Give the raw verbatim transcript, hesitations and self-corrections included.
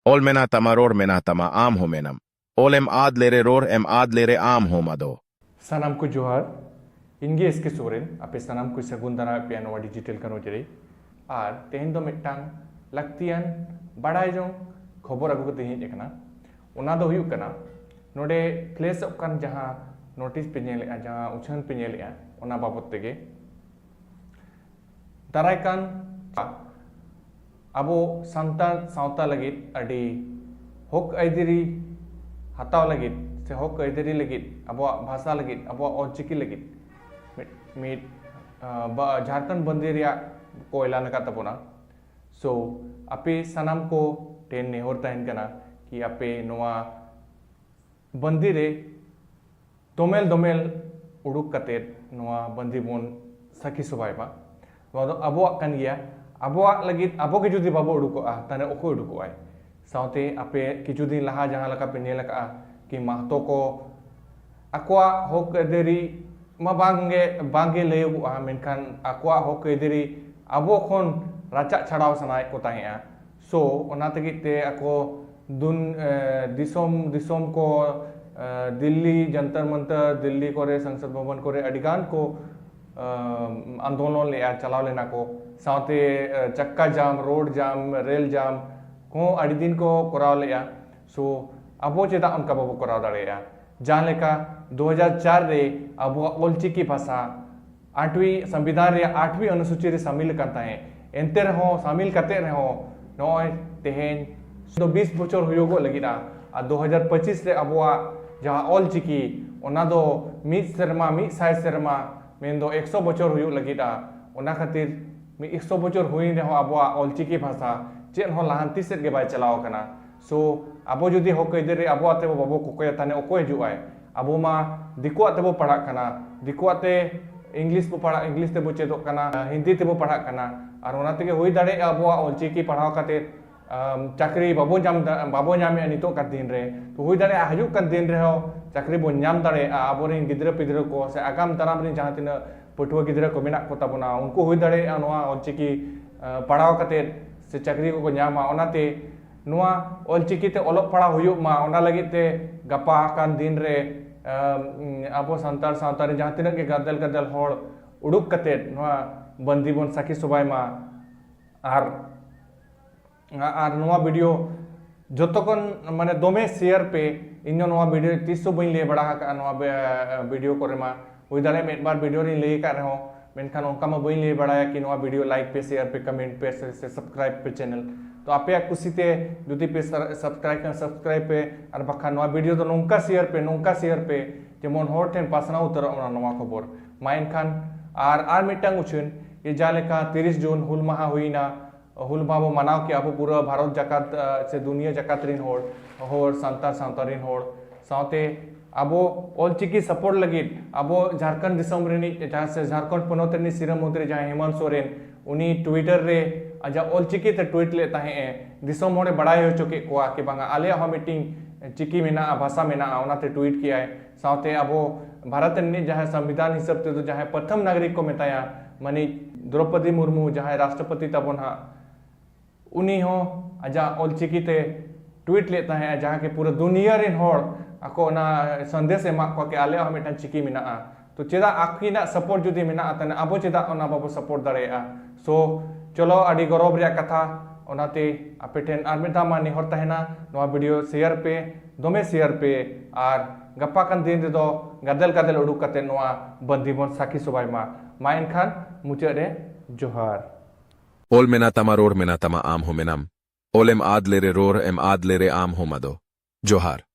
ᱚᱞ ᱢᱮᱱᱟᱜ ᱛᱟᱢᱟ, ᱨᱚᱲ ᱢᱮᱱᱟᱜ ᱛᱟᱢᱟ, ᱟᱢ ᱦᱚᱸ ᱢᱮᱱᱟᱢ᱾ ᱚᱞ ᱮᱢ ᱟᱫ ᱞᱮᱨᱮ, ᱨᱚᱲ ᱮᱢ ᱟᱫ ᱞᱮᱨᱮ, ᱟᱢ ᱦᱚᱸᱢ ᱟᱫᱚ᱾ ᱥᱟᱱᱟᱢ ᱠᱚ ᱡᱚᱦᱟᱨ᱾ ᱤᱧ ᱜᱮ ᱮᱥ ᱠᱮ ᱥᱚᱨᱮᱱ᱾ ᱟᱯᱮ ᱥᱟᱱᱟᱢ ᱠᱚ ᱥᱟᱹᱜᱩᱱ ᱫᱟᱨᱟᱢᱮᱫ ᱯᱮᱭᱟ ᱱᱚᱣᱟ ᱰᱤᱡᱤᱴᱟᱞ ᱠᱟᱱᱣᱡᱽ ᱨᱮ᱾ ᱟᱨ ᱛᱮᱦᱮᱧ ᱫᱚ ᱢᱤᱫᱴᱟᱝ ᱞᱟᱹᱠᱛᱤᱭᱟᱱ ᱵᱟᱲᱟᱭ ᱡᱚᱝ ᱠᱷᱚᱵᱚᱨ ᱟᱹᱜᱩ ᱠᱟᱛᱮ ᱦᱮᱡ ᱟᱠᱟᱱᱟ᱾ ᱚᱱᱟ ᱫᱚ ᱦᱩᱭᱩᱜ ᱠᱟᱱᱟ, ᱱᱚᱰᱮ ᱯᱷᱞᱮᱥᱚᱜ ᱠᱟᱱ ᱡᱟᱦᱟᱸ ᱱᱳᱴᱤᱥ ᱯᱮ ᱧᱮᱞᱮᱜᱼᱟ, ᱡᱟᱦᱟᱸ ᱩᱪᱷᱟᱹᱱ ᱯᱮ ᱧᱮᱞᱮᱜᱼᱟ, ᱚᱱᱟ ᱵᱟᱵᱚᱫ ᱛᱮᱜᱮ᱾ ᱫᱟᱨᱟᱭ ᱠᱟᱱ ᱟᱵᱚ ᱥᱟᱱᱛᱟᱲ ᱥᱟᱶᱛᱟ ᱞᱟᱹᱜᱤᱫ ᱟᱹᱰᱤ ᱦᱚᱠ ᱟᱹᱭᱫᱟᱹᱨᱤ ᱦᱟᱛᱟᱣ ᱞᱟᱹᱜᱤᱫ ᱥᱮ ᱦᱚᱠ ᱟᱹᱭᱫᱟᱹᱨᱤ ᱞᱟᱹᱜᱤᱫ, ᱟᱵᱚᱣᱟᱜ ᱵᱷᱟᱥᱟ ᱞᱟᱹᱜᱤᱫ, ᱟᱵᱚᱣᱟᱜ ᱚᱞᱪᱤᱠᱤ ᱞᱟᱹᱜᱤᱫ ᱢᱤᱫ, ᱢᱤᱫ, ᱟᱸ, ᱵᱟ-, ᱡᱷᱟᱲᱠᱷᱚᱸᱰ ᱵᱟᱹᱱᱫᱤ ᱨᱮᱭᱟᱜ ᱠᱚ ᱮᱞᱟᱱ ᱟᱠᱟᱫ ᱛᱟᱵᱚᱱᱟ᱾ So, ᱟᱯᱮ ᱥᱟᱱᱟᱢ ᱠᱚ ᱴᱷᱮᱱ ᱱᱮᱦᱚᱨ ᱛᱟᱦᱮᱱ ᱠᱟᱱᱟ ᱠᱤ ᱟᱯᱮ ᱱᱚᱣᱟ ᱵᱟᱹᱱᱫᱤ ᱨᱮ ᱫᱚᱢᱮᱞ ᱫᱚᱢᱮᱞ ᱩᱰᱩᱠ ᱠᱟᱛᱮᱫ ᱱᱚᱣᱟ ᱵᱟᱹᱱᱫᱤ ᱵᱚᱱ ᱥᱟᱹᱠᱷᱤ ᱥᱚᱵᱷᱟᱭ ᱢᱟ᱾ ᱱᱚᱣᱟ ᱫᱚ ᱟᱵᱚᱣᱟᱜ ᱠᱟᱱ ᱜᱮᱭᱟ᱾ ᱟᱵᱚᱣᱟᱜ ᱞᱟᱹᱜᱤᱫ ᱟᱵᱚ ᱜᱮ ᱡᱩᱫᱤ ᱵᱟᱵᱚ ᱩᱰᱩᱠᱚᱜᱼᱟ, ᱛᱟᱦᱞᱮ ᱚᱠᱚᱭ ᱩᱰᱩᱠᱚᱜᱼᱟᱭ? ᱥᱟᱶᱛᱮ ᱟᱯᱮ ᱠᱤᱪᱷᱩ ᱫᱤᱱ ᱞᱟᱦᱟ ᱡᱟᱦᱟᱸ ᱞᱮᱠᱟ ᱯᱮ ᱧᱮᱞ ᱟᱠᱟᱫᱼᱟ ᱠᱤ ᱢᱟᱦᱛᱚ ᱠᱚ ᱟᱠᱚᱣᱟᱜ ᱦᱚᱠ ᱟᱹᱭᱫᱟᱹᱨᱤ ᱢᱟ ᱵᱟᱝᱜᱮ, ᱵᱟᱝᱜᱮ ᱞᱟᱹᱭᱚᱜᱚᱜᱼᱟ, ᱢᱮᱱᱠᱷᱟᱱ ᱟᱠᱚᱣᱟᱜ ᱦᱚᱠ ᱟᱹᱭᱫᱟᱹᱨᱤ ᱟᱵᱚ ᱠᱷᱚᱱ ᱨᱟᱪᱟᱜ ᱪᱷᱟᱲᱟᱣ ᱥᱟᱱᱟᱭᱮᱫ ᱠᱚ ᱛᱟᱦᱮᱸᱜᱼᱟ᱾ So, ᱚᱱᱟ ᱛᱮᱜᱮ ᱛᱮ ᱟᱠᱚ ᱫᱩᱱ-, ᱮ, ᱫᱤᱥᱚᱢ, ᱫᱤᱥᱚᱢ ᱠᱚ, ᱮ, ᱫᱤᱞᱞᱤ ᱡᱚᱱᱛᱚᱨ ᱢᱚᱱᱛᱚᱨ, ᱫᱤᱞᱞᱤ ᱠᱚᱨᱮ ᱥᱚᱝᱥᱚᱫ ᱵᱷᱚᱵᱚᱱ ᱠᱚᱨᱮ ᱟᱹᱰᱤ ᱜᱟᱱ ᱠᱚ, ᱮ, ᱟᱱᱫᱳᱞᱚᱱ ᱞᱮᱜᱼᱟ, ᱪᱟᱞᱟᱣ ᱞᱮᱱᱟ ᱠᱚ᱾ ᱥᱟᱶᱛᱮ, ᱮ, ᱪᱟᱠᱠᱟ ᱡᱟᱢ, ᱨᱳᱰ ᱡᱟᱢ, ᱨᱮᱞ ᱡᱟᱢ ᱠᱚᱦᱚᱸ ᱟᱹᱰᱤ ᱫᱤᱱ ᱠᱚ ᱠᱚᱨᱟᱣ ᱞᱮᱜᱼᱟ᱾ So, ᱟᱵᱚ ᱪᱮᱫᱟᱜ ᱚᱱᱠᱟ ᱵᱟᱵᱚ ᱠᱚᱨᱟᱣ ᱫᱟᱲᱮᱭᱟᱜᱼᱟ? ᱡᱟᱦᱟᱸ ᱞᱮᱠᱟ ᱫᱩ ᱦᱟᱡᱟᱨ ᱪᱟᱨ ᱨᱮ ᱟᱵᱚᱣᱟᱜ ᱚᱞᱪᱤᱠᱤ ᱵᱷᱟᱥᱟ ᱟᱴᱣᱤ ᱥᱚᱝᱵᱤᱫᱷᱟᱱ ᱨᱮᱭᱟᱜ ᱟᱴᱣᱤ ᱚᱱᱩᱥᱩᱪᱤ ᱨᱮ ᱥᱟᱢᱤᱞ ᱟᱠᱟᱱ ᱛᱟᱦᱮᱸᱫ, ᱮᱱᱛᱮ ᱨᱮᱦᱚᱸ, ᱥᱟᱢᱤᱞ ᱠᱟᱛᱮ ᱨᱮᱦᱚᱸ, ᱱᱚᱜᱼᱚᱭ ᱛᱮᱦᱮᱧ ᱫᱚ ᱵᱤᱥ ᱵᱚᱪᱷᱚᱨ ᱦᱩᱭᱩᱜᱚᱜ ᱞᱟᱹᱜᱤᱫᱼᱟ᱾ ᱟᱨ ᱫᱩ ᱦᱟᱡᱟᱨ ᱯᱚᱸᱪᱤᱥ ᱨᱮ ᱟᱵᱚᱣᱟᱜ ᱡᱟᱦᱟᱸ ᱚᱞᱪᱤᱠᱤ, ᱚᱱᱟ ᱫᱚ ᱢᱤᱫ ᱥᱮᱨᱢᱟ, ᱢᱤᱫ ᱥᱟᱭ ᱥᱮᱨᱢᱟ, ᱢᱮᱱᱫᱚ ᱮᱠᱥᱚ ᱵᱚᱪᱷᱚᱨ ᱦᱩᱭᱩᱜ ᱞᱟᱹᱜᱤᱫᱼᱟ᱾ ᱚᱱᱟ ᱠᱷᱟᱹᱛᱤᱨ ᱢᱤᱫ ᱮᱠᱥᱚ ᱵᱚᱪᱷᱚᱨ ᱦᱩᱭᱮᱱ ᱨᱮᱦᱚᱸ ᱟᱵᱚᱣᱟᱜ ᱚᱞᱪᱤᱠᱤ ᱵᱷᱟᱥᱟ ᱪᱮᱫ ᱦᱚᱸ ᱞᱟᱦᱟᱱᱛᱤ ᱥᱮᱫ ᱜᱮ ᱵᱟᱭ ᱪᱟᱞᱟᱣ ᱟᱠᱟᱱᱟ᱾ So, ᱟᱵᱚ ᱡᱩᱫᱤ ᱦᱚᱠ ᱟᱹᱭᱫᱟᱹᱨᱤ ᱟᱵᱚᱣᱟᱜ ᱛᱮ ᱵᱟᱵᱚ ᱠᱚᱠᱚᱭᱟ, ᱛᱟᱦᱞᱮ ᱚᱠᱚᱭ ᱦᱤᱡᱩᱜ ᱟᱭ? ᱟᱵᱚ ᱢᱟ ᱫᱤᱠᱩᱣᱟᱜ ᱛᱮᱵᱚ ᱯᱟᱲᱦᱟᱜ ᱠᱟᱱᱟ, ᱫᱤᱠᱩᱣᱟᱜ ᱛᱮ ᱤᱝᱞᱤᱥ ᱵᱚ ᱯᱟᱲᱦᱟᱜ, ᱤᱝᱞᱤᱥ ᱛᱮᱵᱚ ᱪᱮᱫᱚᱜ ᱠᱟᱱᱟ, ᱦᱤᱱᱫᱤ ᱛᱮᱵᱚ ᱯᱟᱲᱦᱟᱜ ᱠᱟᱱᱟ, ᱟᱨ ᱚᱱᱟ ᱛᱮᱜᱮ ᱦᱩᱭ ᱫᱟᱲᱮᱭᱟᱜᱼᱟ ᱟᱵᱚᱣᱟᱜ ᱚᱞᱪᱤᱠᱤ ᱯᱟᱲᱦᱟᱣ ᱠᱟᱛᱮ, ᱟᱢ, ᱪᱟᱹᱠᱨᱤ ᱵᱟᱵᱚ ᱧᱟᱢ ᱫᱟ-, ᱵᱟᱵᱚ ᱧᱟᱢᱮᱫᱼᱟ ᱱᱤᱛᱚᱜ ᱠᱟᱨ ᱫᱤᱱ ᱨᱮ᱾ ᱛᱚ, ᱦᱩᱭ ᱫᱟᱲᱮᱭᱟᱜᱼᱟ ᱦᱤᱡᱩᱜ ᱠᱟᱱ ᱫᱤᱱ ᱨᱮᱦᱚᱸ ᱪᱟᱹᱠᱨᱤ ᱵᱚᱱ ᱧᱟᱢ ᱫᱟᱲᱮᱭᱟᱜᱼᱟ᱾ ᱟᱵᱚᱨᱮᱱ ᱜᱤᱫᱽᱨᱟᱹ ᱯᱤᱫᱽᱨᱟᱹ ᱠᱚ ᱥᱮ ᱟᱜᱟᱢ ᱫᱟᱨᱟᱢ ᱨᱮᱱ ᱡᱟᱦᱟᱸ ᱛᱤᱱᱟᱹᱜ ᱯᱟᱹᱴᱷᱩᱣᱟᱹ ᱜᱤᱫᱽᱨᱟᱹ ᱠᱚ ᱢᱮᱱᱟᱜ ᱠᱚ ᱛᱟᱵᱚᱱᱟ, ᱩᱱᱠᱩ ᱦᱩᱭ ᱫᱟᱲᱮᱭᱟᱜᱼᱟ ᱱᱚᱣᱟ ᱚᱞᱪᱤᱠᱤ, ᱟᱸ, ᱯᱟᱲᱦᱟᱣ ᱠᱟᱛᱮ ᱥᱮ ᱪᱟᱹᱠᱨᱤ ᱠᱚᱠᱚ ᱧᱟᱢᱟ᱾ ᱚᱱᱟᱛᱮ ᱱᱚᱣᱟ ᱚᱞᱪᱤᱠᱤ ᱛᱮ ᱚᱞᱚᱜ ᱯᱟᱲᱦᱟᱣ ᱦᱩᱭᱩᱜ ᱢᱟ, ᱚᱱᱟ ᱞᱟᱹᱜᱤᱫ ᱛᱮ ᱜᱟᱯᱟ ᱟᱠᱟᱱ ᱫᱤᱱ ᱨᱮ ᱟᱵᱚ ᱥᱟᱱᱛᱟᱲ ᱥᱟᱶᱛᱟ ᱨᱮ ᱡᱟᱦᱟᱸ ᱛᱤᱱᱟᱹᱜ ᱜᱮ ᱜᱟᱫᱮᱞ ᱜᱟᱫᱮᱞ ᱦᱚᱲ ᱩᱰᱩᱠ ᱠᱟᱛᱮ ᱱᱚᱣᱟ ᱵᱟᱱᱫᱤ ᱵᱚᱱ ᱥᱟᱹᱠᱷᱤ ᱥᱚᱵᱷᱟᱭ ᱢᱟ᱾ ᱟᱨ ᱟᱨ ᱱᱚᱣᱟ ᱵᱷᱤᱰᱤᱭᱳ ᱡᱚᱛᱚ ᱠᱷᱚᱱ ᱢᱟᱱᱮ ᱫᱚᱢᱮ ᱥᱮᱭᱟᱨ ᱯᱮ᱾ ᱤᱧ ᱫᱚ ᱱᱚᱣᱟ ᱵᱷᱤᱰᱤᱭᱳ ᱛᱤᱥ ᱦᱚᱸ ᱵᱟᱹᱧ ᱞᱟᱹᱭ ᱵᱟᱲᱟ ᱟᱠᱟᱫᱼᱟ ᱱᱚᱣᱟ ᱵᱷᱤᱰᱤᱭᱳ ᱠᱚᱨᱮ ᱢᱟ᱾ ᱦᱩᱭ ᱫᱟᱲᱮᱭᱟᱜᱼᱟ ᱢᱤᱫ ᱵᱟᱨ ᱵᱷᱤᱰᱤᱭᱳ ᱨᱤᱧ ᱞᱟᱹᱭ ᱟᱠᱟᱫ ᱨᱮᱦᱚᱸ, ᱢᱮᱱᱠᱷᱟᱱ ᱚᱱᱠᱟ ᱢᱟ ᱵᱟᱹᱧ ᱞᱟᱹᱭ ᱵᱟᱲᱟᱭᱟ ᱠᱤ ᱱᱚᱣᱟ ᱵᱷᱤᱰᱤᱭᱳ ᱞᱟᱭᱤᱠ ᱯᱮ, ᱥᱮᱭᱟᱨ ᱯᱮ, ᱠᱚᱢᱮᱱᱴ ᱯᱮ, ᱥᱮ ᱥᱟᱵᱥᱠᱨᱟᱭᱤᱵ ᱯᱮ ᱪᱮᱱᱮᱞ᱾ ᱛᱚ ᱟᱯᱮᱭᱟᱜ ᱠᱩᱥᱤᱛᱮ ᱡᱩᱫᱤ ᱯᱮ ᱥᱟᱵᱥᱠᱨᱟᱭᱤᱵ ᱠᱷᱟᱱ ᱥᱟᱵᱥᱠᱨᱟᱭᱤᱵ ᱯᱮ, ᱟᱨ ᱵᱟᱠᱷᱟᱱ ᱱᱚᱣᱟ ᱵᱷᱤᱰᱤᱭᱳ ᱫᱚ ᱱᱚᱝᱠᱟ ᱥᱮᱭᱟᱨ ᱯᱮ, ᱱᱚᱝᱠᱟ ᱥᱮᱭᱟᱨ ᱯᱮ, ᱡᱮᱢᱚᱱ ᱦᱚᱲ ᱴᱷᱮᱱ ᱯᱟᱥᱱᱟᱣ ᱩᱛᱟᱹᱨᱚᱜ ᱢᱟ ᱱᱚᱣᱟ ᱠᱷᱚᱵᱚᱨ᱾ ᱢᱟ ᱮᱱᱠᱷᱟᱱ ᱟᱨ ᱟᱨ ᱢᱤᱫᱴᱟᱝ ᱩᱪᱷᱟᱹᱱ, ᱡᱮ ᱡᱟᱦᱟᱸ ᱞᱮᱠᱟ ᱛᱤᱨᱤᱥ ᱡᱩᱱ ᱦᱩᱞ ᱢᱟᱦᱟ ᱦᱩᱭᱱᱟ, ᱦᱩᱞ ᱢᱟᱦᱟ ᱵᱚ ᱢᱟᱱᱟᱣ ᱠᱮᱜᱼᱟ ᱟᱵᱚ ᱯᱩᱨᱟᱹ ᱵᱷᱟᱨᱚᱛ ᱡᱟᱠᱟᱛ, ᱟᱸ, ᱥᱮ ᱫᱩᱱᱤᱭᱟᱹ ᱡᱟᱠᱟᱛ ᱨᱮᱱ ᱦᱚᱲ, ᱦᱚᱲ, ᱥᱟᱱᱛᱟᱲ ᱥᱟᱶᱛᱟ ᱨᱮᱱ ᱦᱚᱲ, ᱥᱟᱶᱛᱮ ᱟᱵᱚ ᱚᱞᱪᱤᱠᱤ ᱥᱟᱯᱳᱨᱴ ᱞᱟᱹᱜᱤᱫ ᱟᱵᱚ ᱡᱷᱟᱲᱠᱷᱚᱸᱰ ᱫᱤᱥᱚᱢ ᱨᱤᱱᱤᱡ, ᱡᱟᱦᱟᱸ ᱥᱮ ᱡᱷᱟᱲᱠᱷᱚᱸᱰ ᱯᱚᱱᱚᱛ ᱨᱤᱱᱤᱡ ᱥᱤᱨᱟᱹ ᱢᱚᱱᱛᱨᱤ ᱡᱟᱦᱟᱸᱭ ᱦᱮᱢᱚᱱᱛ ᱥᱚᱨᱮᱱ, ᱩᱱᱤ ᱴᱩᱭᱤᱴᱟᱨ ᱨᱮ ᱟᱡᱟᱜ ᱚᱞᱪᱤᱠᱤ ᱛᱮ ᱴᱩᱭᱤᱴ ᱞᱮᱫ ᱛᱟᱦᱮᱸᱫ ᱮ, ᱫᱤᱥᱚᱢ ᱦᱚᱲᱮ ᱵᱟᱲᱟᱭ ᱦᱚᱪᱚ ᱠᱮᱫ ᱠᱚᱣᱟ ᱠᱤ ᱵᱟᱝᱟ ᱟᱞᱮᱭᱟᱜ ᱦᱚᱸ ᱢᱤᱫᱴᱤᱱ ᱪᱤᱠᱤ ᱢᱮᱱᱟᱜᱼᱟ, ᱵᱷᱟᱥᱟ ᱢᱮᱱᱟᱜᱼᱟ, ᱚᱱᱟᱛᱮ ᱴᱩᱭᱤᱴ ᱠᱮᱜᱼᱟᱭ᱾ ᱥᱟᱶᱛᱮ ᱟᱵᱚ ᱵᱷᱟᱨᱚᱛ ᱨᱤᱱᱤᱡ ᱡᱟᱦᱟᱸᱭ ᱥᱚᱝᱵᱤᱫᱷᱟᱱ ᱦᱤᱥᱟᱹᱵ ᱛᱮᱫᱚ ᱡᱟᱦᱟᱸᱭ ᱯᱨᱚᱛᱷᱚᱢ ᱱᱟᱜᱚᱨᱤᱠ ᱠᱚ ᱢᱮᱛᱟᱭᱟ, ᱢᱟᱹᱱᱤᱡ ᱫᱨᱚᱯᱚᱫᱤ ᱢᱩᱨᱢᱩ, ᱡᱟᱦᱟᱸᱭ ᱨᱟᱥᱴᱨᱚᱯᱚᱛᱤ ᱛᱟᱵᱚᱱ ᱦᱟᱸᱜ, ᱩᱱᱤ ᱦᱚᱸ ᱟᱡᱟᱜ ᱚᱞᱪᱤᱠᱤ ᱛᱮ ᱴᱩᱭᱤᱴ ᱞᱮᱫ ᱛᱟᱦᱮᱸᱫ, ᱡᱟᱦᱟᱸ ᱠᱤ ᱯᱩᱨᱟᱹ ᱫᱩᱱᱤᱭᱟᱹ ᱨᱮᱱ ᱦᱚᱲ ᱟᱠᱚ ᱚᱱᱟ ᱥᱟᱸᱫᱮᱥ ᱮ ᱮᱢᱟᱜ ᱠᱚᱣᱟ ᱠᱤ ᱟᱞᱮᱭᱟᱜ ᱦᱚᱸ ᱢᱤᱫᱴᱟᱝ ᱪᱤᱠᱤ ᱢᱮᱱᱟᱜᱼᱟ᱾ ᱛᱚ ᱪᱮᱫᱟᱜ ᱟᱹᱠᱤᱱᱟᱜ ᱥᱟᱯᱳᱨᱴ ᱡᱩᱫᱤ ᱢᱮᱱᱟᱜᱼᱟ, ᱛᱟᱦᱞᱮ ᱟᱵᱚ ᱪᱮᱫᱟᱜ ᱚᱱᱟ ᱵᱟᱵᱚ ᱥᱟᱯᱳᱨᱴ ᱫᱟᱲᱮᱭᱟᱜᱼᱟ? ᱥᱳ ᱪᱚᱞᱚ, ᱟᱹᱰᱤ ᱜᱚᱨᱚᱵᱽ ᱨᱮᱭᱟᱜ ᱠᱟᱛᱷᱟ᱾ ᱚᱱᱟᱛᱮ ᱟᱯᱮ ᱴᱷᱮᱱ ᱟᱨ ᱢᱤᱫ ᱫᱷᱟᱣ ᱢᱟ ᱱᱮᱦᱚᱨ ᱛᱟᱦᱮᱱᱟ, ᱱᱚᱣᱟ ᱵᱷᱤᱰᱤᱭᱳ ᱥᱮᱭᱟᱨ ᱯᱮ, ᱫᱚᱢᱮ ᱥᱮᱭᱟᱨ ᱯᱮ, ᱟᱨ ᱜᱟᱯᱟ ᱠᱟᱱ ᱫᱤᱱ ᱨᱮᱫᱚ ᱜᱟᱫᱮᱞ ᱜᱟᱫᱮᱞ ᱩᱰᱩᱠ ᱠᱟᱛᱮ ᱱᱚᱣᱟ ᱵᱟᱱᱫᱤ ᱵᱚᱱ ᱥᱟᱹᱠᱷᱤ ᱥᱚᱵᱷᱟᱭ ᱢᱟ᱾ ᱢᱟ ᱮᱱᱠᱷᱟᱱ ᱢᱩᱪᱟᱹᱫ ᱨᱮ ᱡᱚᱦᱟᱨ᱾ ᱚᱞ ᱢᱮᱱᱟᱜ ᱛᱟᱢᱟ, ᱨᱚᱲ ᱢᱮᱱᱟᱜ ᱛᱟᱢᱟ, ᱟᱢ ᱦᱚᱸ ᱢᱮᱱᱟᱢ᱾ ᱚᱞᱮᱢ ᱟᱫ ᱞᱮᱨᱮ, ᱨᱚᱲ ᱮᱢ ᱟᱫ ᱞᱮᱨᱮ, ᱟᱢ ᱦᱚᱸᱢ ᱟᱫᱚᱜ᱾ ᱡᱚᱦᱟᱨ᱾